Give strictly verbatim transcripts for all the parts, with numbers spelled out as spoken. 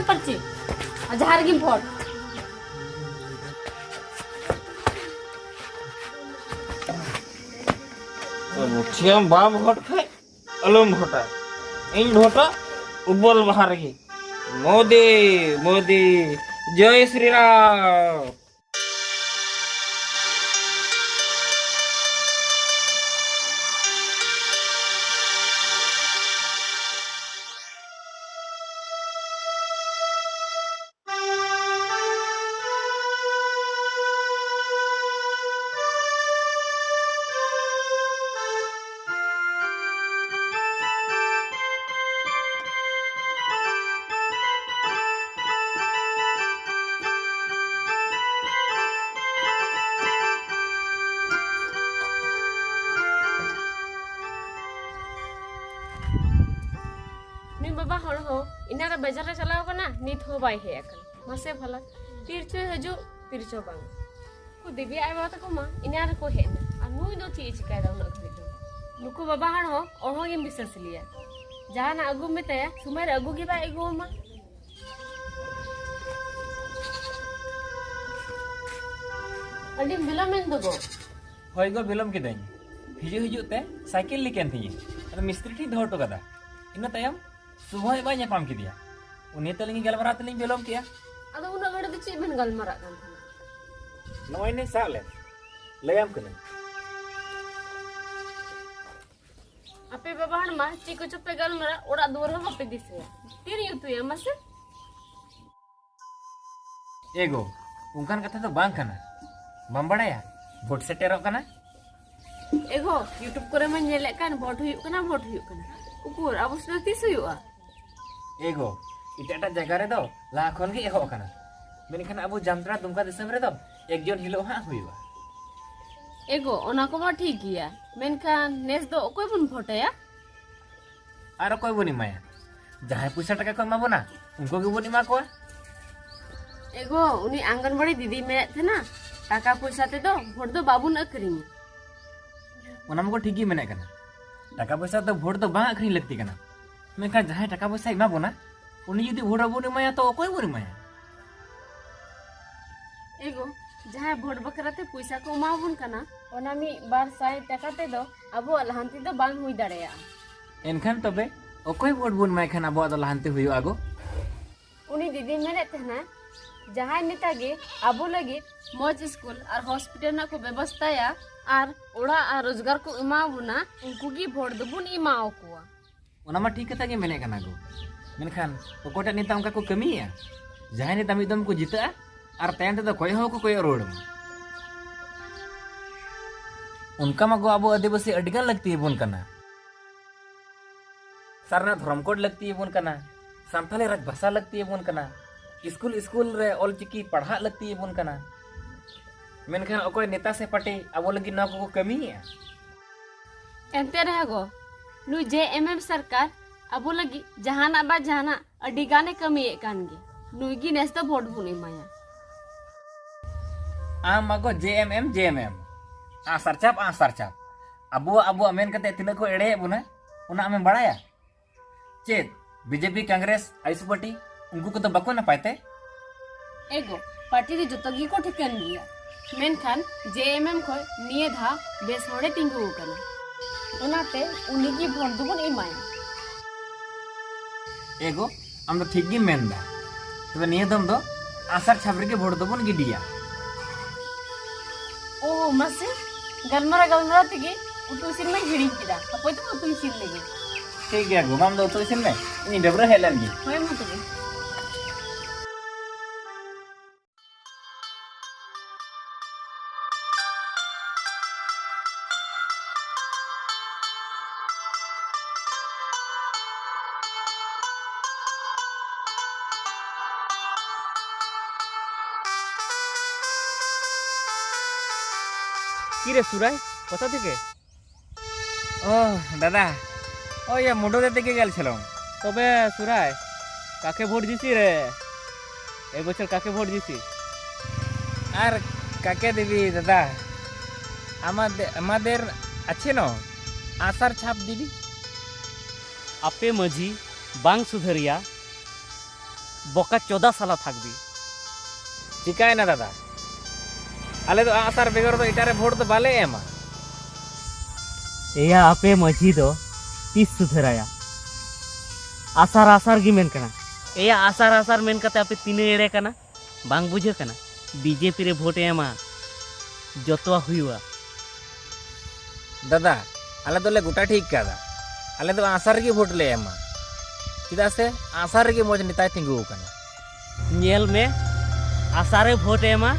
ᱯᱟᱹᱨᱪᱤ ᱟᱨ ᱡᱟᱦᱟᱸ ᱨᱮᱜᱮᱢ ᱵᱷᱳᱴ᱾ ᱢᱩᱠᱷᱤᱭᱟᱹ ᱵᱟᱢ ᱵᱷᱳᱴ ᱠᱷᱟᱡ ᱟᱞᱚᱢ ᱵᱷᱳᱴᱟ᱾ ᱤᱧ ᱵᱷᱳᱴᱟ ᱩᱵᱚᱞ ᱵᱟᱦᱟ ᱨᱮᱜᱮ᱾ ᱢᱳᱫᱤ, ᱢᱳᱫᱤ, ᱡᱚᱭ ᱥᱨᱤ ᱨᱟᱢ᱾ ᱩᱱᱤ ᱵᱟᱵᱟ ᱦᱚᱲ ᱦᱚᱸ ᱮᱱᱟᱱ ᱨᱮ ᱵᱟᱡᱟᱨ ᱮ ᱪᱟᱞᱟᱣ ᱠᱟᱱᱟ, ᱱᱤᱛ ᱦᱚᱸ ᱵᱟᱭ ᱦᱮᱡ ᱟᱠᱟᱱᱟ᱾ ᱢᱟᱥᱮ ᱵᱷᱟᱞᱟ, ᱛᱤᱨᱪᱚᱭ ᱦᱤᱡᱩᱜ, ᱛᱤᱨᱪᱚ ᱵᱟᱝ᱾ ᱩᱱᱠᱩ ᱫᱮᱵᱤ ᱟᱭᱳ ᱵᱟᱵᱟ ᱛᱟᱠᱚ ᱢᱟ ᱮᱱᱟᱱ ᱨᱮᱠᱚ ᱦᱮᱡ ᱮᱱᱟ, ᱟᱨ ᱱᱩᱭ ᱫᱚ ᱪᱮᱫ ᱮ ᱪᱤᱠᱟᱭᱮᱫᱟ ᱩᱱᱟᱹᱜ ᱜᱷᱟᱹᱲᱤᱡ ᱫᱚ? ᱱᱩᱠᱩ ᱵᱟᱵᱟ ᱦᱚᱲ ᱦᱚᱸ ᱚᱦᱚᱸ ᱜᱮᱢ ᱵᱤᱥᱟᱹᱥ ᱞᱮᱭᱟ᱾ ᱡᱟᱦᱟᱱᱟᱜ ᱟᱹᱜᱩᱢ ᱢᱮᱛᱟᱭᱟ, ᱥᱚᱢᱚᱭ ᱨᱮ ᱟᱹᱜᱩ ᱜᱮ ᱵᱟᱭ ᱟᱹᱜᱩ ᱟᱢᱟ᱾ ᱟᱹᱰᱤᱢ ᱵᱤᱞᱚᱢᱮᱱ ᱫᱚ ᱜᱚ᱾ ᱦᱳᱭ ᱜᱚ, ᱵᱤᱞᱚᱢ ᱠᱤᱫᱟᱹᱧ᱾ ᱦᱤᱡᱩᱜ ᱦᱤᱡᱩᱜ ᱛᱮ ᱥᱟᱭᱠᱮᱞ ᱞᱤᱠ ᱮᱱ ᱛᱤᱧᱟᱹ, ᱟᱫᱚ ᱢᱤᱥᱛᱨᱤ ᱴᱷᱮᱱ ᱫᱚᱦᱚ ᱦᱚᱴᱚ ᱠᱟᱫᱟ᱾ ᱤᱱᱟᱹ ᱛᱟᱭᱚᱢ ᱥᱩᱵᱷᱚᱭ ᱵᱟᱭ ᱧᱟᱯᱟᱢ ᱠᱮᱫᱮᱭᱟ᱾ ᱩᱱᱤ ᱛᱟᱹᱞᱤᱧ ᱜᱟᱞᱢᱟᱨᱟᱣ ᱛᱮᱞᱤᱧ ᱵᱤᱞᱚᱢ ᱠᱮᱜᱼᱟ᱾ ᱟᱫᱚ ᱩᱱᱟᱹᱜ ᱜᱷᱟᱹᱲᱤᱡ ᱫᱚ ᱪᱮᱫ ᱵᱮᱱ ᱜᱟᱞᱢᱟᱨᱟᱜ ᱠᱟᱱ ᱛᱟᱦᱮᱱᱟ? ᱱᱚᱜᱼᱚᱭ ᱱᱮ ᱥᱟᱵ ᱞᱮᱢ, ᱞᱟᱹᱭᱟᱢ ᱠᱟᱹᱱᱟᱹᱧ᱾ ᱟᱯᱮ ᱵᱟᱵᱟ ᱦᱚᱲ ᱢᱟ ᱪᱮᱫ ᱠᱚᱪᱚ ᱯᱮ ᱜᱟᱞᱢᱟᱨᱟᱜ, ᱚᱲᱟᱜ ᱫᱩᱣᱟᱹᱨ ᱦᱚᱸ ᱵᱟᱯᱮ ᱫᱤᱥᱟᱹᱭᱟ᱾ ᱛᱤᱨᱮᱧ ᱩᱛᱩᱭᱟ ᱢᱟᱥᱮ? ᱮ ᱜᱚ, ᱚᱱᱠᱟᱱ ᱠᱟᱛᱷᱟ ᱫᱚ ᱵᱟᱝ ᱠᱟᱱᱟ, ᱵᱟᱢ ᱵᱟᱲᱟᱭᱟ? ᱵᱷᱳᱴ ᱥᱮᱴᱮᱨᱚᱜ ᱠᱟᱱᱟ᱾ ᱮ ᱜᱚ, YouTube ᱠᱚᱨᱮ ᱢᱟᱧ ᱧᱮᱞᱮᱫ ᱠᱟᱱ, ᱵᱷᱳᱴ ᱦᱩᱭᱩᱜ ᱠᱟᱱᱟ, ᱵᱷᱳᱴ ᱦᱩᱭᱩᱜ ᱠᱟᱱᱟ᱾ ᱩᱠᱩᱨ, ᱟᱵᱚ ᱥᱮᱫ ᱫᱚ ᱛᱤᱥ ᱦᱩᱭᱩᱜᱼᱟ? ᱮ ᱜᱚ, ᱮᱴᱟᱜ ᱮᱴᱟᱜ ᱡᱟᱭᱜᱟ ᱨᱮᱫᱚ ᱞᱟᱦᱟ ᱠᱷᱚᱱ ᱜᱮ ᱮᱦᱚᱵ ᱟᱠᱟᱱᱟ, ᱢᱮᱱᱠᱷᱟᱱ ᱟᱵᱚ ᱡᱟᱢᱛᱟᱲᱟ ᱫᱩᱢᱠᱟ ᱫᱤᱥᱚᱢ ᱨᱮᱫᱚ ᱮᱠ ᱡᱩᱱ ᱦᱤᱞᱳᱜ ᱦᱟᱸᱜ ᱦᱩᱭᱩᱜᱼᱟ᱾ ᱮ ᱜᱚ, ᱚᱱᱟ ᱠᱚᱢᱟ ᱴᱷᱤᱠ ᱜᱮᱭᱟ, ᱢᱮᱱᱠᱷᱟᱱ ᱱᱮᱥ ᱫᱚ ᱚᱠᱚᱭ ᱵᱚᱱ ᱵᱷᱳᱴ ᱟᱭᱟ? ᱟᱨ ᱚᱠᱚᱭ ᱵᱚᱱ ᱮᱢᱟᱭᱟ? ᱡᱟᱦᱟᱸᱭ ᱯᱚᱭᱥᱟ ᱴᱟᱠᱟ ᱠᱚ ᱮᱢᱟ ᱵᱚᱱᱟ, ᱩᱱᱠᱩ ᱜᱮᱵᱚᱱ ᱮᱢᱟ ᱠᱚᱣᱟ᱾ ᱮ ᱜᱚ, ᱩᱱᱤ ᱟᱝᱜᱚᱱᱵᱟᱲᱤ ᱫᱤᱫᱤᱭ ᱢᱮᱱᱮᱫ ᱛᱟᱦᱮᱱᱟ, ᱴᱟᱠᱟ ᱯᱚᱭᱥᱟ ᱛᱮᱫᱚ ᱵᱷᱳᱴ ᱫᱚ ᱵᱟᱵᱚᱱ ᱟᱹᱠᱷᱨᱤᱧᱟ᱾ ᱚᱱᱟ ᱢᱟᱠᱚ ᱴᱷᱤᱠ ᱜᱮ ᱢᱮᱱᱮᱫ ᱠᱟᱱᱟ, ᱴᱟᱠᱟ ᱯᱚᱭᱥᱟ ᱫᱚ ᱵᱷᱳᱴ ᱫᱚ ᱵᱟᱝ ᱟᱹᱠᱷᱨᱤᱧ ᱞᱟᱹᱠᱛᱤ ᱠᱟᱱᱟ, ᱢᱮᱱᱠᱷᱟᱱ ᱡᱟᱦᱟᱸᱭ ᱴᱟᱠᱟ ᱯᱚᱭᱥᱟᱭ ᱮᱢᱟ ᱵᱚᱱᱟ, ᱩᱱᱤ ᱡᱩᱫᱤ ᱵᱷᱳᱴ ᱵᱟᱵᱚᱱ ᱮᱢᱟᱭᱟ, ᱛᱚ ᱚᱠᱚᱭ ᱵᱚᱱ ᱮᱢᱟᱭᱟ? ᱮᱜᱳ, ᱡᱟᱦᱟᱸᱭ ᱵᱷᱳᱴ ᱵᱟᱠᱷᱨᱟ ᱛᱮ ᱯᱚᱭᱥᱟ ᱠᱚ ᱮᱢᱟᱵᱚᱱ ᱠᱟᱱᱟ, ᱚᱱᱟ ᱢᱤᱫ ᱵᱟᱨ ᱥᱟᱭ ᱴᱟᱠᱟ ᱛᱮᱫᱚ ᱟᱵᱚᱣᱟᱜ ᱞᱟᱦᱟᱱᱛᱤ ᱫᱚ ᱵᱟᱝ ᱦᱩᱭ ᱫᱟᱲᱮᱭᱟᱜᱼᱟ᱾ ᱮᱱᱠᱷᱟᱱ ᱛᱚᱵᱮ ᱚᱠᱚᱭ ᱵᱷᱳᱴ ᱵᱚᱱ ᱮᱢᱟᱭ ᱠᱷᱟᱱ ᱟᱵᱚᱣᱟᱜ ᱫᱚ ᱞᱟᱦᱟᱱᱛᱤ ᱦᱩᱭᱩᱜᱼᱟ ᱜᱳ? ᱩᱱᱤ ᱫᱤᱫᱤᱭ ᱢᱮᱱᱮᱫ ᱛᱟᱦᱮᱱᱟ, ᱡᱟᱦᱟᱸᱭ ᱱᱮᱛᱟ ᱜᱮ ᱟᱵᱚ ᱞᱟᱹᱜᱤᱫ ᱢᱚᱡᱽ ᱥᱠᱩᱞ ᱟᱨ ᱦᱚᱥᱯᱤᱴᱟᱞ ᱨᱮᱱᱟᱜ ᱠᱚ ᱵᱮᱵᱚᱥᱛᱟᱭᱟ ᱟᱨ ᱚᱲᱟᱜ ᱟᱨ ᱨᱳᱡᱽᱜᱟᱨ ᱠᱚ ᱮᱢᱟ ᱵᱚᱱᱟ, ᱩᱱᱠᱩ ᱜᱮ ᱵᱷᱳᱴ ᱫᱚᱵᱚᱱ ᱮᱢᱟ ᱟᱠᱚᱣᱟ᱾ ᱚᱱᱟ ᱢᱟ ᱴᱷᱤᱠ ᱠᱟᱛᱷᱟ ᱜᱮ ᱢᱮᱱᱮᱫ ᱠᱟᱱᱟ ᱜᱳ, ᱢᱮᱱᱠᱷᱟᱱ ᱚᱠᱚᱭᱴᱟᱜ ᱱᱮᱛᱟ ᱚᱱᱠᱟ ᱠᱚ ᱠᱟᱹᱢᱤᱭᱮᱫᱼᱟ? ᱡᱟᱦᱟᱸᱭ ᱱᱮᱛᱟ ᱢᱤᱫ ᱫᱚᱢ ᱠᱚ ᱡᱤᱛᱟᱹᱜᱼᱟ ᱟᱨ ᱛᱟᱭᱚᱢ ᱛᱮᱫᱚ ᱠᱚᱭᱚᱜ ᱦᱚᱸ ᱠᱚ ᱠᱚᱭᱚᱜ ᱨᱩᱣᱟᱹᱲ ᱟᱢᱟ᱾ ᱚᱱᱠᱟ ᱢᱟ ᱜᱳ ᱟᱵᱚ ᱟᱹᱫᱤᱵᱟᱹᱥᱤ ᱟᱹᱰᱤ ᱜᱟᱱ ᱞᱟᱹᱠᱛᱤ ᱟᱵᱚᱱ ᱠᱟᱱᱟ᱾ ᱥᱟᱨᱱᱟ ᱫᱷᱚᱨᱚᱢ ᱠᱳᱰ ᱞᱟᱹᱠᱛᱤ ᱟᱵᱚᱱ ᱠᱟᱱᱟ, ᱥᱟᱱᱛᱟᱞᱤ ᱨᱟᱡᱽ ᱵᱷᱟᱥᱟ ᱞᱟᱹᱠᱛᱤ ᱟᱵᱚᱱ ᱠᱟᱱᱟ, ᱥᱠᱩᱞ ᱥᱠᱩᱞ ᱨᱮ ᱚᱞ ᱪᱤᱠᱤ ᱯᱟᱲᱦᱟᱜ ᱞᱟᱹᱠᱛᱤ ᱟᱵᱚᱱ ᱠᱟᱱᱟ᱾ ᱢᱮᱱᱠᱷᱟᱱ ᱚᱠᱚᱭ ᱱᱮᱛᱟ ᱥᱮ ᱯᱟᱨᱴᱤ ᱟᱵᱚ ᱞᱟᱹᱜᱤᱫ ᱱᱚᱣᱟ ᱠᱚᱠᱚ ᱠᱟᱹᱢᱤᱭᱮᱫᱼᱟ? ᱮᱱᱛᱮ ᱨᱮᱦᱚᱸ ᱜᱳ, ᱱᱩᱭ ᱡᱮ ᱮᱢ ᱮᱢ ᱥᱚᱨᱠᱟᱨ ᱟᱵᱚ ᱞᱟᱹᱜᱤᱫ ᱡᱟᱦᱟᱱᱟᱜ ᱵᱟ ᱡᱟᱦᱟᱱᱟᱜ ᱟᱹᱰᱤ ᱜᱟᱱᱮ ᱠᱟᱹᱢᱤᱭᱮᱫ ᱠᱟᱱ ᱜᱮ᱾ ᱱᱩᱭ ᱜᱮ ᱱᱮᱥ ᱫᱚ ᱵᱷᱳᱴ ᱵᱚᱱ ᱮᱢᱟᱭᱟ᱾ ᱟᱢ ᱢᱟ ᱜᱳ ᱡᱮ ᱮᱢ ᱮᱢ, ᱡᱮ ᱮᱢ ᱮᱢ᱾ ᱟᱸᱜ ᱥᱟᱨ ᱪᱟᱯ, ᱟᱸᱜ ᱥᱟᱨ ᱪᱟᱯ᱾ ᱟᱵᱚᱣᱟᱜ, ᱟᱵᱚᱣᱟᱜ ᱢᱮᱱ ᱠᱟᱛᱮ ᱛᱤᱱᱟᱹᱜ ᱠᱚ ᱮᱲᱮᱭᱮᱫ ᱵᱚᱱᱟ, ᱚᱱᱟ ᱟᱢᱮᱢ ᱵᱟᱲᱟᱭᱟ? ᱪᱮᱫ B J P, Congress, ᱟᱭᱩᱥ party, ᱩᱱᱠᱩ ᱠᱚᱫᱚ ᱵᱟᱠᱚ ᱱᱟᱯᱟᱭ ᱛᱮ? ᱮᱜᱳ, ᱯᱟᱨᱴᱤ ᱫᱚ ᱡᱚᱛᱚ ᱜᱮᱠᱚ ᱴᱷᱤᱠᱟᱹᱱ ᱜᱮᱭᱟ, ᱢᱮᱱᱠᱷᱟᱱ ᱡᱮ ᱮᱢ ᱮᱢ ᱠᱷᱚᱱ ᱱᱤᱭᱟᱹ ᱫᱷᱟᱣ ᱵᱮᱥ ᱦᱚᱲᱮ ᱛᱤᱸᱜᱩ ᱟᱠᱟᱱᱟ, ᱚᱱᱟᱛᱮ ᱩᱱᱤ ᱜᱮ ᱵᱷᱳᱴ ᱫᱚᱵᱚᱱ ᱮᱢᱟᱭᱟ᱾ ᱮᱜᱳ, ᱟᱢ ᱫᱚ ᱴᱷᱤᱠ ᱜᱮᱢ ᱢᱮᱱ ᱮᱫᱟ᱾ ᱛᱚᱵᱮ ᱱᱤᱭᱟᱹ ᱫᱚᱢ ᱫᱚ ᱟᱥᱟᱨ ᱪᱷᱟᱯ ᱨᱮᱜᱮ ᱵᱷᱳᱴ ᱫᱚᱵᱚᱱ ᱜᱤᱰᱤᱭᱟ᱾ ᱳ ᱢᱟᱥᱮ, ᱜᱟᱞᱢᱟᱨᱟᱣ ᱜᱟᱞᱢᱟᱨᱟᱣ ᱛᱮᱜᱮ ᱩᱛᱩ ᱤᱥᱤᱱ ᱢᱟᱧ ᱦᱤᱲᱤᱧ ᱠᱮᱫᱟ᱾ ᱦᱟᱯᱳᱭ ᱛᱚᱵᱮ ᱩᱛᱩ ᱤᱥᱤᱱ ᱞᱮᱜᱮ᱾ ᱴᱷᱤᱠ ᱜᱮᱭᱟ ᱜᱳ, ᱟᱢ ᱫᱚ ᱩᱛᱩ ᱤᱥᱤᱱ ᱢᱮ, ᱤᱧ ᱰᱟᱹᱵᱽᱨᱟᱹ ᱦᱮᱡ ᱞᱮᱱ ᱜᱮ᱾ ᱦᱳᱭ ᱢᱟ ᱛᱚᱵᱮ᱾ কিরে সুরাই, কোথা থেকে? ও দাদা, ওই মুডুরে দিকে গেলছিলাম। তবে সুরাই, কাকে ভোট দিছি রে? এই বছর কাকে ভোট দিছি? আর কাকে দিবি দাদা? আমাদের, আমাদের আছে না আশার ছাপ দিবি। ᱟᱯᱮ ᱢᱟᱹᱡᱷᱤ ᱵᱟᱝ ᱥᱩᱫᱷᱟᱹᱨᱤᱭᱟ, ᱵᱚᱠᱟ ᱪᱳᱫᱟ ᱥᱟᱞᱟ ᱛᱷᱟᱠᱵᱤ᱾ ᱪᱤᱠᱟᱭᱮᱱᱟ ᱫᱟᱫᱟ? ᱟᱞᱮ ᱫᱚ ᱟᱸᱜᱼᱥᱟᱨ ᱵᱮᱜᱚᱨ ᱫᱚ ᱮᱴᱟᱜ ᱨᱮ ᱵᱷᱳᱴ ᱫᱚ ᱵᱟᱞᱮ ᱮᱢᱟ᱾ ᱮᱭᱟ, ᱟᱯᱮ ᱢᱟᱹᱡᱷᱤ ᱫᱚ ᱛᱤᱥ ᱥᱩᱫᱷᱟᱹᱨᱟᱭᱟ? ᱟᱥᱟᱨ ᱟᱥᱟᱨ ᱜᱮ ᱢᱮᱱ ᱠᱟᱱᱟ᱾ ᱮᱭᱟ, ᱟᱥᱟᱨ ᱟᱥᱟᱨ ᱢᱮᱱ ᱠᱟᱛᱮ ᱟᱯᱮ ᱛᱤᱱᱟᱹᱜ ᱮᱲᱮ ᱠᱟᱱᱟ? ᱵᱟᱝ ᱵᱩᱡᱷᱟᱹᱜ ᱠᱟᱱᱟ? ᱵᱤᱡᱮᱯᱤ ᱨᱮ ᱵᱷᱳᱴ ᱮ ᱮᱢᱟ, ᱡᱚᱛᱚᱣᱟᱜ ᱦᱩᱭᱩᱜᱼᱟ᱾ ᱫᱟᱫᱟ, ᱟᱞᱮ ᱫᱚᱞᱮ ᱜᱚᱴᱟ ᱴᱷᱤᱠ ᱠᱟᱫᱟ, ᱟᱞᱮ ᱫᱚ ᱟᱥᱟᱨ ᱨᱮᱜᱮ ᱵᱷᱳᱴ ᱞᱮ ᱮᱢᱟ, ᱪᱮᱫᱟᱜ ᱥᱮ ᱟᱥᱟᱨ ᱨᱮᱜᱮ ᱢᱚᱡᱽ ᱱᱮᱛᱟᱭ ᱛᱤᱸᱜᱩ ᱟᱠᱟᱱᱟ᱾ ᱧᱮᱞ ᱢᱮ, ᱟᱥᱟᱨᱮ ᱵᱷᱳᱴ ᱮ ᱮᱢᱟ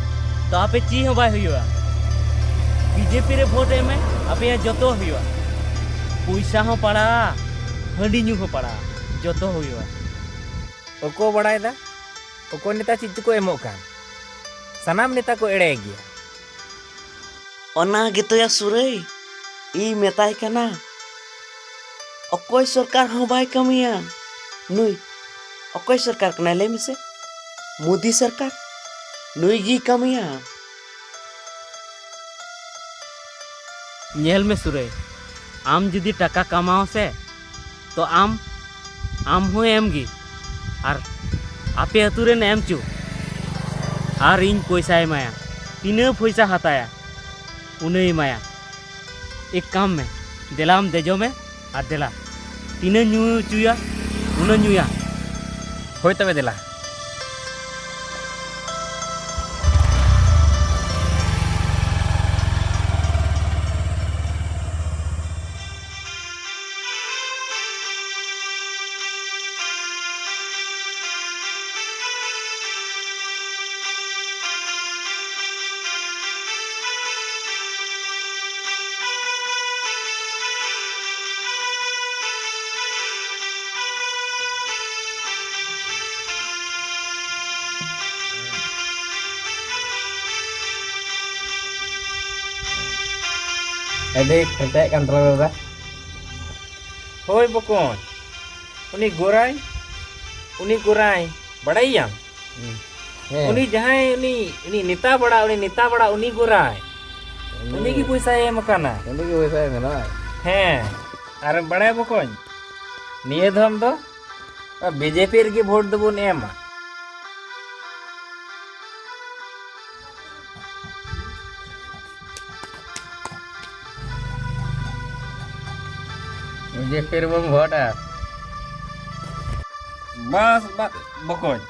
ᱛᱚ ᱟᱯᱮ ᱪᱮᱫ ᱦᱚᱸ ᱵᱟᱭ ᱦᱩᱭᱩᱜᱼᱟ᱾ ᱵᱤᱡᱮᱯᱤ ᱨᱮ ᱵᱷᱳᱴ ᱮᱢ ᱢᱮ, ᱟᱯᱮᱭᱟᱜ ᱡᱚᱛᱚ ᱦᱩᱭᱩᱜᱼᱟ᱾ ᱯᱚᱭᱥᱟ ᱦᱚᱸ ᱯᱟᱲᱟᱜᱼᱟ, ᱦᱟᱺᱰᱤ ᱧᱩ ᱦᱚᱸ ᱯᱟᱲᱟᱜᱼᱟ, ᱡᱚᱛᱚ ᱦᱩᱭᱩᱜᱼᱟ᱾ ᱚᱠᱚᱭ ᱵᱟᱲᱟᱭᱮᱫᱟ, ᱚᱠᱚᱭ ᱱᱮᱛᱟ ᱪᱮᱫ ᱪᱚᱠᱚ ᱮᱢᱚᱜ ᱠᱟᱱ? ᱥᱟᱱᱟᱢ ᱱᱮᱛᱟ ᱠᱚ ᱮᱲᱮ ᱜᱮᱭᱟ᱾ ᱚᱱᱟ ᱜᱮᱛᱚᱭᱟ ᱥᱩᱨᱟᱹᱭ, ᱤᱧ ᱢᱮᱛᱟᱭ ᱠᱟᱱᱟ, ᱚᱠᱚᱭ ᱥᱚᱨᱠᱟᱨ ᱦᱚᱸ ᱵᱟᱭ ᱠᱟᱹᱢᱤᱭᱟ᱾ ᱱᱩᱭ ᱚᱠᱚᱭ ᱥᱚᱨᱠᱟᱨ ᱠᱟᱱᱟᱭ ᱞᱟᱹᱭ ᱢᱮᱥᱮ? ᱢᱳᱫᱤ ᱥᱚᱨᱠᱟᱨ, ᱱᱩᱭ ᱜᱮᱭ ᱠᱟᱹᱢᱤᱭᱟ᱾ ᱧᱮᱞ ᱢᱮ ᱥᱩᱨᱟᱹᱭ, ᱟᱢ ᱡᱩᱫᱤ ᱴᱟᱠᱟ ᱠᱟᱢᱟᱣ ᱥᱮ, ᱛᱚ ᱟᱢ, ᱟᱢ ᱦᱚᱸ ᱮᱢ ᱜᱮ, ᱟᱨ ᱟᱯᱮ ᱟᱹᱛᱩ ᱨᱮᱱ ᱮᱢ ᱪᱚ, ᱟᱨ ᱤᱧ ᱯᱚᱭᱥᱟ ᱮᱢᱟᱭᱟ, ᱛᱤᱱᱟᱹᱜ ᱯᱚᱭᱥᱟ ᱦᱟᱛᱟᱭᱟ, ᱩᱱᱟᱹᱜ ᱮᱢᱟᱭᱟ᱾ ᱮᱠ ᱠᱟᱢ ᱢᱮ, ᱫᱮᱞᱟᱢ ᱫᱮᱡᱚᱜ ᱢᱮ ᱟᱨ ᱫᱮᱞᱟ, ᱛᱤᱱᱟᱹᱜ ᱧᱩ ᱦᱚᱪᱚᱭᱟ, ᱩᱱᱟᱹᱜ ᱧᱩᱭᱟ᱾ ᱦᱳᱭ ᱛᱚᱵᱮ ᱫᱮᱞᱟ᱾ ᱟᱹᱰᱤ ᱠᱷᱟᱴᱟᱜ ᱠᱟᱱ ᱛᱟᱞᱟᱝ ᱫᱟᱫᱟ᱾ ᱦᱳᱭ ᱵᱚᱠᱚᱧ, ᱩᱱᱤ ᱜᱳᱨᱟᱭ, ᱩᱱᱤ ᱜᱳᱨᱟᱭ, ᱵᱟᱲᱟᱭᱟᱢ? ᱦᱮᱸ᱾ ᱩᱱᱤ ᱡᱟᱦᱟᱸᱭ, ᱩᱱᱤ, ᱩᱱᱤ ᱱᱮᱛᱟ ᱵᱟᱲᱟ, ᱩᱱᱤ ᱱᱮᱛᱟ ᱵᱟᱲᱟ, ᱩᱱᱤ ᱜᱳᱨᱟᱭ᱾ ᱩᱱᱤ ᱩᱱᱤ ᱜᱮ ᱯᱚᱭᱥᱟᱭ ᱮᱢ ᱟᱠᱟᱱᱟ᱾ ᱩᱱᱤ ᱜᱮ ᱯᱚᱭᱥᱟᱭ ᱮᱢ ᱟᱠᱟᱱᱟ, ᱵᱟᱝ? ᱦᱮᱸ᱾ ᱟᱨᱮᱢ ᱵᱟᱲᱟᱭᱟ ᱵᱚᱠᱚᱧ, ᱱᱤᱭᱟᱹ ᱫᱷᱚᱢ ᱫᱚ ᱵᱤᱡᱮᱯᱤ ᱨᱮᱜᱮ ᱵᱷᱳᱴ ᱫᱚᱵᱚᱱ ᱮᱢᱟ᱾ ᱵᱤᱡᱮᱯᱤ ᱨᱮᱵᱚᱱ ᱵᱷᱳᱴᱟ᱾ ᱵᱟᱥ, ᱵᱟᱥ, ᱵᱚᱠᱚᱧ,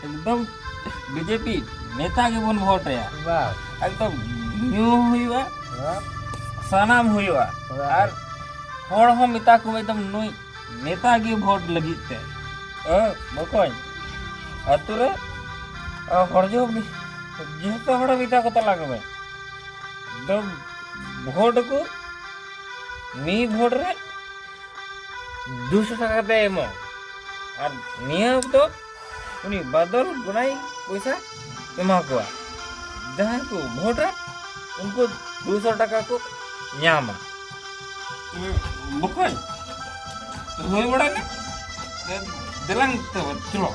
ᱮᱠᱫᱚᱢ ᱵᱤᱡᱮᱯᱤ ᱱᱮᱛᱟ ᱜᱮᱵᱚᱱ ᱵᱷᱳᱴ ᱟᱭᱟ᱾ ᱵᱟᱥ᱾ ᱮᱠᱫᱚᱢ ᱧᱩ ᱦᱩᱭᱩᱜᱼᱟ, ᱦᱮᱸ᱾ ᱥᱟᱱᱟᱢ ᱦᱩᱭᱩᱜᱼᱟ᱾ ᱦᱮᱸ᱾ ᱟᱨ ᱦᱚᱲ ᱦᱚᱸ ᱢᱮᱛᱟ ᱠᱚᱢ, ᱮᱠᱫᱚᱢ ᱱᱩᱭ ᱱᱮᱛᱟ ᱜᱮ ᱵᱷᱳᱴ ᱞᱟᱹᱜᱤᱫ ᱛᱮ᱾ ᱦᱮᱸ, ᱵᱚᱠᱚᱧ, ᱟᱹᱛᱩ ᱨᱮ, ᱟ, ᱦᱚᱲ ᱡᱚ-, ᱡᱚᱛᱚ ᱦᱚᱲ ᱢᱮᱛᱟ ᱠᱚ ᱛᱟᱞᱟᱝ ᱢᱮ᱾ ᱮᱠᱫᱚᱢ ᱵᱷᱳᱴ ᱠᱚ ᱢᱤᱫ ᱵᱷᱳᱴ ᱨᱮ ᱫᱩᱥᱚ ᱴᱟᱠᱟ ᱠᱟᱛᱮ ᱮᱢᱚᱜ᱾ ᱟᱨ ᱱᱤᱭᱟᱹ ᱫᱚ ᱩᱱᱤ ᱵᱟᱫᱚᱞ ᱜᱚᱱᱟᱭ ᱯᱚᱭᱥᱟ ᱮᱢᱟ ᱠᱚᱣᱟ᱾ ᱡᱟᱦᱟᱸᱭ ᱠᱚ ᱵᱷᱳᱴᱟ, ᱩᱱᱠᱩ ᱫᱩᱥᱚ ᱴᱟᱠᱟ ᱠᱚ ᱧᱟᱢᱟ᱾ ᱵᱚᱠᱚᱧ, ᱦᱩᱭ ᱵᱟᱲᱟ ᱜᱮ᱾ ᱫᱮᱞᱟᱝ ᱛᱚᱵᱮ, ᱪᱚᱞᱚ᱾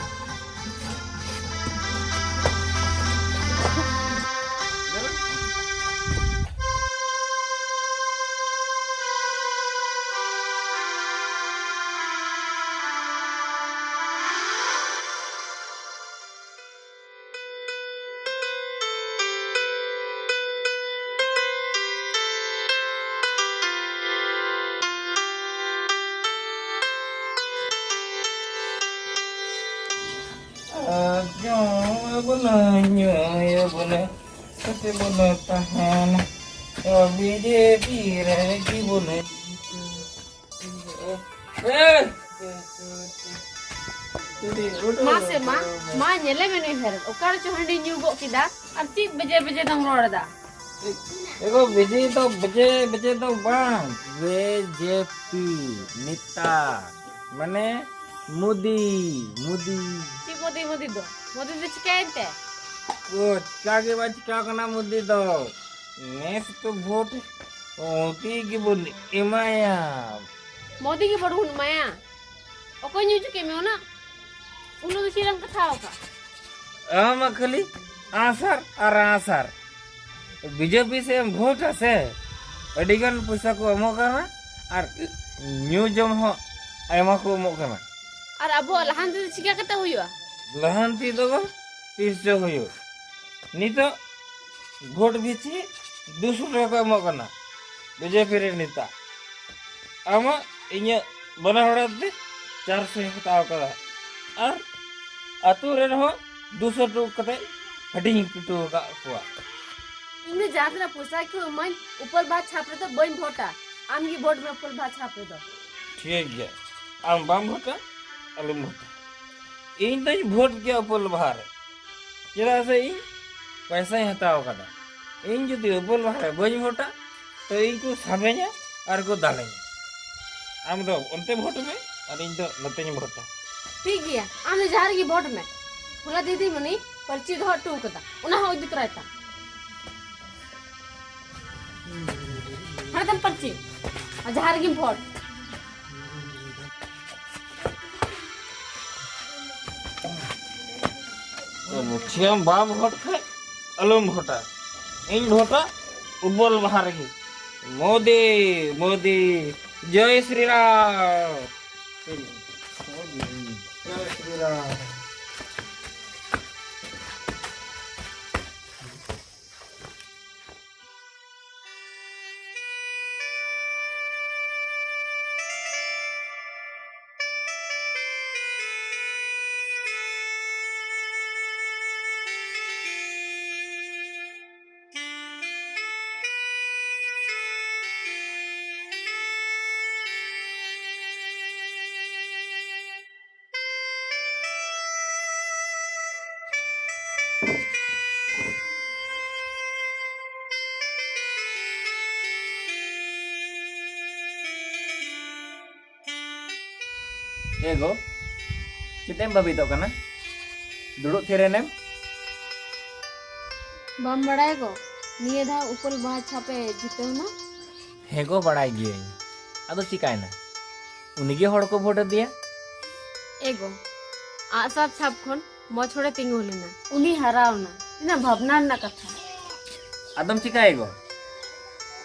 ᱟᱨ ᱡᱚᱢ ᱟᱵᱚᱱᱟ, ᱧᱩᱭ ᱟᱵᱚᱱᱟ, ᱠᱩᱥᱤ ᱵᱚᱱ ᱛᱟᱦᱮᱱᱟ᱾ ᱚ, ᱵᱤᱡᱮᱯᱤ ᱨᱮ ᱜᱮ ᱵᱚᱱ ᱡᱤᱛᱟᱹᱣᱟ᱾ ᱢᱟ ᱥᱮ ᱢᱟ, ᱢᱟ ᱧᱮᱞᱮ ᱢᱮ ᱱᱩᱭ ᱦᱮᱨᱮᱞ, ᱚᱠᱟ ᱨᱮᱪᱚ ᱦᱟᱺᱰᱤ ᱧᱩ ᱜᱚᱫ ᱠᱮᱫᱟ ᱟᱨ ᱪᱮᱫ ᱵᱮᱡᱮ ᱵᱮᱡᱮ ᱫᱚᱢ ᱨᱚᱲ ᱮᱫᱟ? ᱮᱜᱳ, ᱵᱮᱡᱮ ᱫᱚ, ᱵᱮᱡᱮ, ᱵᱮᱡᱮ ᱫᱚ ᱵᱟᱝ, ᱵᱤᱡᱮᱯᱤ ᱱᱮᱛᱟ, ᱢᱟᱱᱮ ᱢᱳᱫᱤ, ᱢᱳᱫᱤ᱾ ᱪᱮᱫ ᱢᱳᱫᱤ, ᱢᱳᱫᱤ ᱫᱚ? ᱢᱳᱫᱤ ᱫᱚ ᱪᱤᱠᱟᱹᱭᱮᱱ ᱛᱮ? ᱚ, ᱪᱤᱠᱟ ᱜᱮ ᱵᱟᱭ ᱪᱤᱠᱟ ᱠᱟᱱᱟ ᱢᱳᱫᱤ ᱫᱚ᱾ ᱱᱮᱥ ᱛᱚ ᱵᱷᱳᱴ ᱢᱳᱫᱤ ᱜᱮᱵᱚᱱ ᱮᱢᱟᱭᱟ᱾ ᱢᱳᱫᱤ ᱜᱮ ᱵᱷᱳᱴ ᱵᱚᱱ ᱮᱢᱟᱭᱟ? ᱚᱠᱚᱭ ᱧᱩ ᱦᱚᱪᱚ ᱠᱮᱫ ᱢᱮ ᱩᱱᱟᱹᱜ? ᱩᱱᱟᱹᱜ ᱫᱚ ᱪᱮᱫ ᱮᱢ ᱠᱟᱛᱷᱟ ᱟᱠᱟᱫ? ᱟᱢ ᱢᱟ ᱠᱷᱟᱹᱞᱤ ᱟᱥᱟᱨ ᱟᱨ ᱟᱥᱟᱨ᱾ ᱵᱤᱡᱮᱯᱤ ᱥᱮᱫ ᱮᱢ ᱵᱷᱳᱴᱟ ᱥᱮ, ᱟᱹᱰᱤ ᱜᱟᱱ ᱯᱚᱭᱥᱟ ᱠᱚ ᱮᱢᱚᱜ ᱠᱟᱱᱟ ᱟᱨ ᱧᱩ ᱡᱚᱢ ᱦᱚᱸ ᱟᱭᱢᱟ ᱠᱚ ᱮᱢᱚᱜ ᱠᱟᱱᱟ᱾ ᱟᱨ ᱟᱵᱚᱣᱟᱜ ᱞᱟᱦᱟᱱᱛᱤ ᱫᱚ ᱪᱤᱠᱟ ᱠᱟᱛᱮ ᱦᱩᱭᱩᱜᱼᱟ? ᱞᱟᱦᱟᱱᱛᱤ ᱫᱚ ᱵᱟᱝ, ᱛᱤᱥ ᱪᱚ ᱦᱩᱭᱩᱜ᱾ ᱱᱤᱛᱚᱜ ᱵᱷᱳᱴ ᱯᱤᱪᱷᱤ ᱫᱩᱥᱚ ᱴᱟᱠᱟ ᱠᱚ ᱮᱢᱚᱜ ᱠᱟᱱᱟ ᱵᱤᱡᱮᱯᱤ ᱨᱮᱱ ᱱᱮᱛᱟ᱾ ᱟᱢᱟᱜ ᱤᱧᱟᱹᱜ ᱵᱟᱱᱟ ᱦᱚᱲᱟᱜ ᱛᱮ ᱪᱟᱨᱥᱚᱧ ᱦᱟᱛᱟᱣ ᱠᱟᱫᱟ᱾ ᱟᱨ ᱟᱹᱛᱩ ᱨᱮᱱ ᱦᱚᱸ ᱫᱩᱥᱚ ᱴᱩᱠ ᱠᱟᱛᱮ ᱦᱟᱹᱴᱤᱧ ᱦᱚᱴᱚ ᱟᱠᱟᱫ ᱠᱚᱣᱟ᱾ ᱤᱧ ᱫᱚ ᱡᱟᱦᱟᱸ ᱛᱤᱱᱟᱹᱜ ᱯᱚᱭᱥᱟ ᱠᱚ ᱮᱢᱟᱹᱧ, ᱩᱯᱟᱹᱞ ᱵᱟᱦᱟ ᱪᱷᱟᱯ ᱨᱮᱫᱚ ᱵᱟᱹᱧ ᱵᱷᱳᱴᱟ᱾ ᱟᱢ ᱜᱮ ᱵᱷᱳᱴ ᱢᱮ ᱩᱯᱟᱹᱞ ᱵᱟᱦᱟ ᱪᱷᱟᱯ ᱨᱮᱫᱚ᱾ ᱴᱷᱤᱠ ᱜᱮᱭᱟ, ᱟᱢ ᱵᱟᱢ ᱵᱷᱳᱴᱟ, ᱟᱞᱚᱢ ᱵᱷᱳᱴᱟ᱾ ᱤᱧ ᱫᱚᱧ ᱵᱷᱳᱴ ᱜᱮᱭᱟ ᱩᱯᱟᱹᱞ ᱵᱟᱦᱟ ᱨᱮ, ᱪᱮᱫᱟᱜ ᱥᱮ ᱤᱧ ᱯᱚᱭᱥᱟᱧ ᱦᱟᱛᱟᱣ ᱟᱠᱟᱫᱟ᱾ ᱤᱧ ᱡᱩᱫᱤ ᱩᱯᱟᱹᱞ ᱵᱟᱦᱟ ᱨᱮ ᱵᱟᱹᱧ ᱵᱷᱳᱴᱟ, ᱛᱚ ᱤᱧ ᱠᱚ ᱥᱟᱵᱮᱧᱟ ᱟᱨ ᱠᱚ ᱫᱟᱞᱮᱧᱟ᱾ ᱟᱢ ᱫᱚ ᱚᱱᱛᱮ ᱵᱷᱳᱴ ᱢᱮ ᱟᱨ ᱤᱧ ᱫᱚ ᱱᱚᱛᱮᱧ ᱵᱷᱳᱴᱟ᱾ ᱴᱷᱤᱠ ᱜᱮᱭᱟ, ᱟᱢ ᱫᱚ ᱡᱟᱦᱟᱸ ᱨᱮᱜᱮ ᱵᱷᱳᱴ ᱢᱮ᱾ ᱦᱚᱞᱟ ᱫᱤᱫᱤᱢᱩᱱᱤ ᱯᱟᱹᱨᱪᱤ ᱫᱚᱦᱚ ᱦᱚᱴᱚ ᱠᱟᱫᱟ, ᱚᱱᱟ ᱦᱚᱸ ᱤᱫᱤ ᱛᱚᱨᱟᱭ ᱛᱟᱢ᱾ ᱦᱟᱱᱮ ᱛᱟᱢ ᱯᱟᱹᱨᱪᱤ, ᱟᱨ ᱡᱟᱦᱟᱸ ᱨᱮᱜᱮᱢ ᱵᱷᱳᱴ᱾ ᱢᱩᱠᱷᱤᱭᱟᱹ ᱵᱟᱢ ᱵᱷᱳᱴ ᱠᱷᱟᱡ ᱟᱞᱚᱢ ᱵᱷᱳᱴᱟ᱾ ᱤᱧ ᱵᱷᱳᱴᱟ ᱩᱯᱟᱹᱞ ᱵᱟᱦᱟ ᱨᱮᱜᱮ᱾ ᱢᱳᱫᱤ, ᱢᱳᱫᱤ, ᱡᱚᱭ ᱥᱨᱤ ᱨᱟᱢ᱾ ᱢᱳᱫᱤ, ᱡᱚᱭ ᱥᱨᱤ ᱨᱟᱢ᱾ ᱮ ᱜᱚ, ᱪᱮᱫ ᱮᱢ ᱵᱷᱟᱹᱵᱤᱛᱚᱜ ᱠᱟᱱᱟ? ᱫᱩᱲᱩᱵ ᱛᱷᱤᱨ ᱮᱱᱮᱢ᱾ ᱵᱟᱢ ᱵᱟᱲᱟᱭᱟ ᱜᱚ, ᱱᱤᱭᱟᱹ ᱫᱷᱟᱣ ᱩᱯᱟᱹᱞ ᱵᱟᱦᱟ ᱪᱷᱟᱯᱮ ᱡᱤᱛᱟᱹᱣ ᱮᱱᱟ? ᱦᱮᱸ ᱜᱚ, ᱵᱟᱲᱟᱭ ᱜᱤᱭᱟᱹᱧ᱾ ᱟᱫᱚ ᱪᱤᱠᱟᱭᱱᱟ? ᱩᱱᱤᱜᱮ ᱦᱚᱲ ᱠᱚ ᱵᱷᱳᱴ ᱟᱫᱮᱭᱟ᱾ ᱮ ᱜᱚ, ᱟᱜᱼᱥᱟᱨ ᱪᱷᱟᱯ ᱠᱷᱚᱱ ᱢᱚᱡᱽ ᱦᱚᱲᱮ ᱛᱤᱸᱜᱩ ᱞᱮᱱᱟ᱾ ᱩᱱᱤ ᱦᱟᱨᱟᱣᱱᱟ᱾ ᱛᱤᱱᱟᱹᱜ ᱵᱷᱟᱵᱽᱱᱟ ᱨᱮᱱᱟᱜ ᱠᱟᱛᱷᱟ᱾ ᱟᱫᱚᱢ ᱪᱤᱠᱟᱹᱭᱟ ᱜᱚ?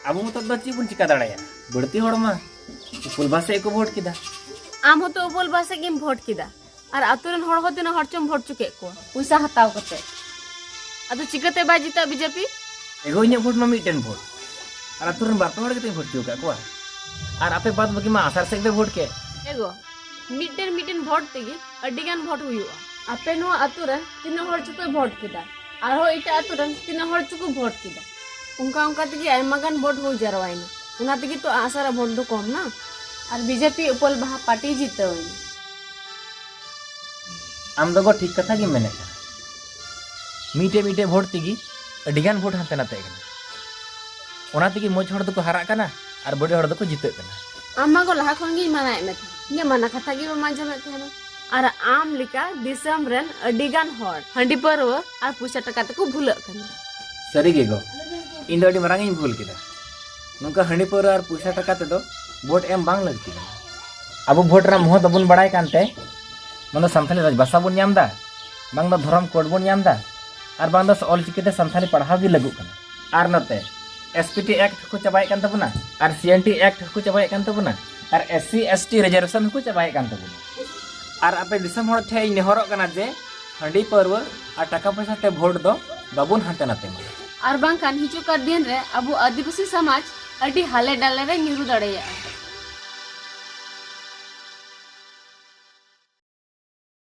ᱟᱵᱚ ᱢᱚᱛᱚ ᱫᱚ ᱪᱮᱫ ᱵᱚᱱ ᱪᱤᱠᱟ ᱫᱟᱲᱮᱭᱟᱜᱼᱟ? ᱵᱟᱹᱲᱛᱤ ᱦᱚᱲ ᱢᱟ ᱩᱯᱟᱹᱞ ᱵᱟᱦᱟ ᱥᱮᱫ ᱠᱚ ᱵᱷᱳᱴ ᱠᱮᱫᱟ᱾ ᱟᱢ ᱦᱚᱸᱛᱚ ᱩᱯᱚᱞ ᱵᱟᱦᱟ ᱥᱮᱫ ᱜᱮᱢ ᱵᱷᱳᱴ ᱠᱮᱫᱟ, ᱟᱨ ᱟᱛᱳ ᱨᱮᱱ ᱦᱚᱲ ᱦᱚᱸ ᱛᱤᱱᱟᱹᱜ ᱦᱚᱲ ᱪᱚᱢ ᱵᱷᱳᱴ ᱦᱚᱪᱚ ᱠᱮᱫ ᱠᱚᱣᱟ ᱯᱚᱭᱥᱟ ᱦᱟᱛᱟᱣ ᱠᱟᱛᱮ᱾ ᱟᱫᱚ ᱪᱤᱠᱟᱹᱛᱮ ᱵᱟᱭ ᱡᱤᱛᱟᱹᱜᱼᱟ ᱵᱤᱡᱮᱯᱤ? ᱮᱜᱳ, ᱤᱧᱟᱹᱜ ᱵᱷᱳᱴ ᱢᱟ ᱢᱤᱫᱴᱮᱱ ᱵᱷᱳᱴ, ᱟᱨ ᱟᱛᱳ ᱨᱮᱱ ᱵᱟᱨ ᱯᱮ ᱦᱚᱲ ᱜᱮᱛᱚᱧ ᱵᱷᱳᱴ ᱦᱚᱪᱚ ᱟᱠᱟᱫ ᱠᱚᱣᱟ᱾ ᱟᱨ ᱟᱯᱮ ᱵᱟᱫ ᱵᱟᱹᱠᱤ ᱢᱟ ᱟᱥᱟᱲ ᱥᱮᱫ ᱯᱮ ᱵᱷᱳᱴ ᱠᱮᱫ᱾ ᱮᱜᱳ, ᱢᱤᱫᱴᱮᱱ ᱢᱤᱫᱴᱮᱱ ᱵᱷᱳᱴ ᱛᱮᱜᱮ ᱟᱹᱰᱤ ᱜᱟᱱ ᱵᱷᱳᱴ ᱦᱩᱭᱩᱜᱼᱟ᱾ ᱟᱯᱮ ᱱᱚᱣᱟ ᱟᱛᱳ ᱨᱮ ᱛᱤᱱᱟᱹᱜ ᱦᱚᱲ ᱪᱚᱠᱚ ᱵᱷᱳᱴ ᱠᱮᱫᱟ, ᱟᱨᱦᱚᱸ ᱮᱴᱟᱜ ᱟᱛᱳ ᱨᱮᱱ ᱛᱤᱱᱟᱹᱜ ᱦᱚᱲ ᱪᱚᱠᱚ ᱵᱷᱳᱴ ᱠᱮᱫᱟ᱾ ᱚᱱᱠᱟ ᱚᱱᱠᱟ ᱛᱮᱜᱮ ᱟᱭᱢᱟ ᱜᱟᱱ ᱵᱷᱳᱴ ᱦᱩᱭ ᱡᱟᱨᱣᱟᱭᱮᱱᱟ᱾ ᱚᱱᱟ ᱛᱮᱜᱮ ᱛᱚ ᱟᱥᱟᱲ ᱨᱮ ᱵᱷᱳᱴ ᱫᱚ ᱠᱚᱢ ᱱᱟ᱾ ᱟᱨ ᱵᱤᱡᱮᱯᱤ ᱩᱯᱚᱞ ᱵᱟᱦᱟ ᱯᱟᱨᱴᱤ ᱡᱤᱛᱟᱹᱣ ᱮᱱᱟ᱾ ᱟᱢ ᱫᱚ ᱜᱚ ᱴᱷᱤᱠ ᱠᱟᱛᱷᱟ ᱜᱮᱢ ᱢᱮᱱᱮᱫ ᱠᱟᱱᱟ᱾ ᱢᱤᱫᱴᱮᱡ ᱢᱤᱫᱴᱮᱡ ᱵᱷᱳᱴ ᱛᱮᱜᱮ ᱟᱹᱰᱤ ᱜᱟᱱ ᱵᱷᱳᱴ ᱦᱟᱱᱛᱮ ᱱᱟᱛᱮ ᱠᱟᱱᱟ᱾ ᱚᱱᱟ ᱛᱮᱜᱮ ᱢᱚᱡᱽ ᱦᱚᱲ ᱫᱚᱠᱚ ᱦᱟᱨᱟᱜ ᱠᱟᱱᱟ ᱟᱨ ᱵᱟᱹᱲᱤᱡ ᱦᱚᱲ ᱫᱚᱠᱚ ᱡᱤᱛᱟᱹᱜ ᱠᱟᱱᱟ᱾ ᱟᱢ ᱢᱟ ᱜᱚ ᱞᱟᱦᱟ ᱠᱷᱚᱱ ᱜᱤᱧ ᱢᱟᱱᱟᱭᱮᱫ ᱢᱮ ᱛᱟᱦᱮᱸᱱᱟ, ᱤᱧᱟᱹᱜ ᱢᱟᱱᱟ ᱠᱟᱛᱷᱟ ᱜᱮ ᱵᱟᱢ ᱟᱸᱡᱚᱢᱮᱫ ᱛᱟᱦᱮᱸᱱᱟ᱾ ᱟᱨ ᱟᱢ ᱞᱮᱠᱟ ᱫᱤᱥᱚᱢ ᱨᱮᱱ ᱟᱹᱰᱤ ᱜᱟᱱ ᱦᱚᱲ ᱦᱟᱺᱰᱤ ᱯᱟᱹᱨᱣᱟᱹ ᱟᱨ ᱯᱚᱭᱥᱟ ᱴᱟᱠᱟ ᱛᱮᱠᱚ ᱵᱷᱩᱞᱟᱹᱜ ᱠᱟᱱᱟ᱾ ᱥᱟᱹᱨᱤ ᱜᱮ ᱜᱚ, ᱤᱧ ᱫᱚ ᱟᱹᱰᱤ ᱢᱟᱨᱟᱝ ᱤᱧ ᱵᱷᱩᱞ ᱠᱮᱫᱟ᱾ ᱱᱚᱝᱠᱟ ᱦᱟᱺᱰᱤ ᱯᱟᱹᱣᱨᱟᱹ ᱟᱨ ᱯᱚᱭᱥᱟ ᱴᱟᱠᱟ ᱛᱮᱫᱚ ᱵᱷᱳᱴ ᱮᱢ ᱵᱟᱝ ᱞᱟᱹᱠᱛᱤ ᱠᱟᱱᱟ᱾ ᱟᱵᱚ ᱵᱷᱳᱴ ᱨᱮᱱᱟᱜ ᱢᱚᱦᱚᱛ ᱵᱟᱵᱚᱱ ᱵᱟᱲᱟᱭ ᱠᱟᱱᱛᱮ, ᱵᱟᱝ ᱫᱚ ᱥᱟᱱᱛᱟᱲᱤ ᱨᱟᱡᱽᱵᱷᱟᱥᱟ ᱵᱚᱱ ᱧᱟᱢ ᱮᱫᱟ, ᱵᱟᱝ ᱫᱚ ᱫᱷᱚᱨᱚᱢ ᱠᱳᱰ ᱵᱚᱱ ᱧᱟᱢ ᱮᱫᱟ, ᱟᱨ ᱵᱟᱝ ᱫᱚ ᱚᱞ ᱪᱤᱠᱤ ᱛᱮ ᱥᱟᱱᱛᱟᱲᱤ ᱯᱟᱲᱦᱟᱣ ᱜᱮ ᱞᱟᱹᱜᱩᱜ ᱠᱟᱱᱟ᱾ ᱟᱨ ᱱᱚᱛᱮ ᱮᱥ ᱯᱤ ᱴᱤ ᱮᱠᱴ ᱦᱚᱸᱠᱚ ᱪᱟᱵᱟᱭᱮᱫ ᱠᱟᱱ ᱛᱟᱵᱚᱱᱟ, ᱟᱨ ᱥᱤ ᱮᱱ ᱴᱤ ᱮᱠᱴ ᱦᱚᱸᱠᱚ ᱪᱟᱵᱟᱭᱮᱫ ᱠᱟᱱ ᱛᱟᱵᱚᱱᱟ, R S C S T reservation ᱦᱚᱸᱠᱚ ᱪᱟᱵᱟᱭᱮᱫ ᱠᱟᱱ ᱛᱟᱵᱚᱱᱟ᱾ ᱟᱨ ᱟᱯᱮ ᱫᱤᱥᱚᱢ ᱦᱚᱲ ᱴᱷᱮᱱ ᱤᱧ ᱱᱮᱦᱚᱨᱚᱜ ᱠᱟᱱᱟ ᱡᱮ ᱦᱟᱺᱰᱤ ᱯᱟᱹᱨᱣᱟᱹ ᱟᱨ ᱴᱟᱠᱟ ᱯᱚᱭᱥᱟ ᱛᱮ ᱵᱷᱳᱴ ᱫᱚ ᱵᱟᱵᱚᱱ ᱦᱟᱱᱛᱮ ᱱᱟᱛᱮ ᱢᱟ᱾ ᱟᱨ ᱵᱟᱝᱠᱷᱟᱱ ᱦᱤᱡᱩᱜ ᱠᱟᱱ ᱫᱤᱱ ᱨᱮ ᱟᱵᱚ ᱟᱹᱫᱤᱵᱟᱹᱥᱤ ᱥᱚᱢᱟᱡᱽ ᱟᱹᱰᱤ ᱦᱟᱞᱮ ᱰᱟᱞᱮ ᱨᱮ ᱧᱩᱨᱩ ᱫᱟᱲᱮᱭᱟᱜᱼᱟ᱾